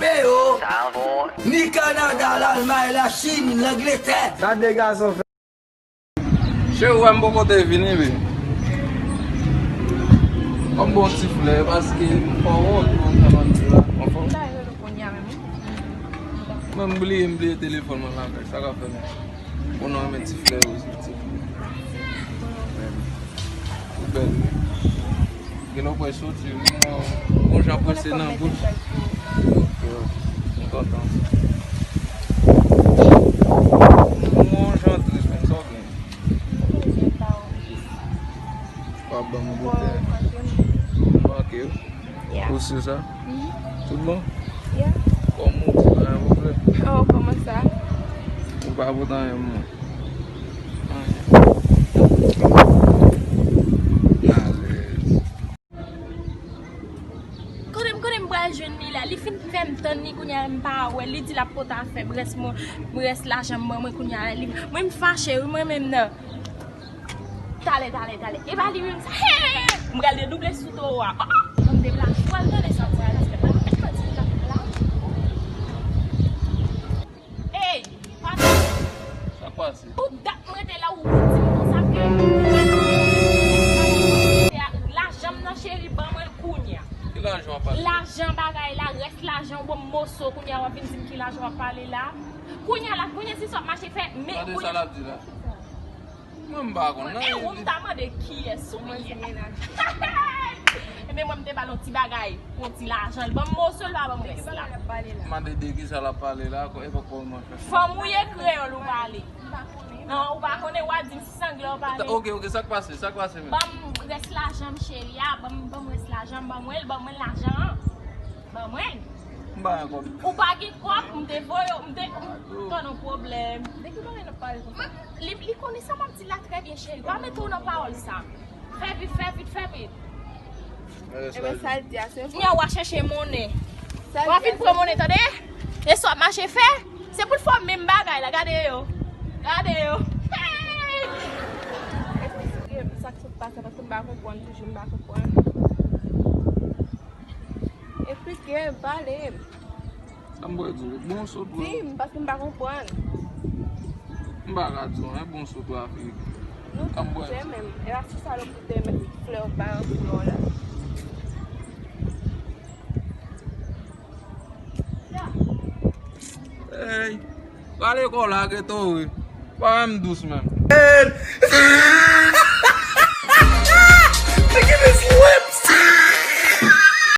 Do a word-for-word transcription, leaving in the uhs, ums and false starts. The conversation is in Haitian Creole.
Peyo, ni Kanada, Lalmay, Lachin, Langletè. Sa de gason fè. Cheri, ou wè m poko te vini, wi. Kòm bon ti flè, paske m fò wont, ou konn sa m ap di la. Anfòm. Mwen m bliye, m bliye telefòn mwen lakay, sa k ap fè m. Ou nan men ti flè yo, ti flè. Ou bèl, wi. Gen lè w pral soti, wi, mwen, yon jan prese nan bouch. Ok, ok. M kontan. Mwen yon jan tris, men sa w gen. Pa ban m goute. M manke w. Yeah. Ou si sa? Mhm. Tout bon? Yeah. Kòm ou, pa gen pwoblèm. Oh, kòman sa? Ou pa pote anyen, mwen. Anyen. Alèz. Kote m, kote m pral jwenn li la? Li fin fè m tann li, kounye a m pa wè l. Li di l ap pote afè m, rès mwen, rès lajan m ban mwen, kounye a li, mwen m fache wi, mwen menm nan. Talè, talè, talè. E pa li menm sa. Hey! M pral dedouble sou towo a. Oh, oh. Ban m deplase. Pral tande sa m pral di. Mwen menm m pa di m t ap la. Ey, patnè. Sa k pase? Tout dat m rete la, ou di m konsa ke lajan m nan, cheri, ban mwen l kounye a. Ki lajan w ap pale? Lajan bagay la, rès lajan w ban m moso, kounye a w ap vin di m ki lajan w ap pale la. Kounye a la, kounye si sa w ap mache fè, men kounye a. Gade sa l ap di la. Mwen m pa konn nan. E ou m ta mande kiyès ou ye. Ebyen mwen m te ba l yon ti bagay, yon ti lajan, l ban m moso, l pa ban m rès la. Mande de kisa l ap pale la, e pa kòman fè. Fanm ou ye, kreyòl ou pale. Non, ou pa konnen, w a di m si sanglè w pale. Ok, ok, sa k pase, sa k pase menm? Ban m rès lajan m cheri a, ban m, ban m rès lajan m, ban mwen l, ban mwen lajan an. Ban mwen l. M pa gen kòb. Ou pa gen kòb, m te voye w, m te, m, tande yon pwoblèm. De ki bagay n ap pale konsa? Li, li konnen sa m ap di la trè byen, cheri. Pa mete w nan pawòl sa. Fè vit, fè vit, fè vit. Ebyen, sa l di a, se vre. Kounye a, w a chèche monnen. W a vin pran monnen, tande? E sa w ap mache fè? Se pou l fè w menm bagay la, gade yo. Gade yo. Hey! Esplike m sa k sot pase, paske m pa konprann toujou, m pa konprann. Esplike m, pale m. Sa m pral di w, bon sot vre. Di m, paske m pa konprann. M pa ka di w anyen, bon sot vre Afrik. Nou tout se menm. E pa ti salopri de flè w pa antre w la. Ey, prale kò w la, geto, wi. Pa wè m dous menm.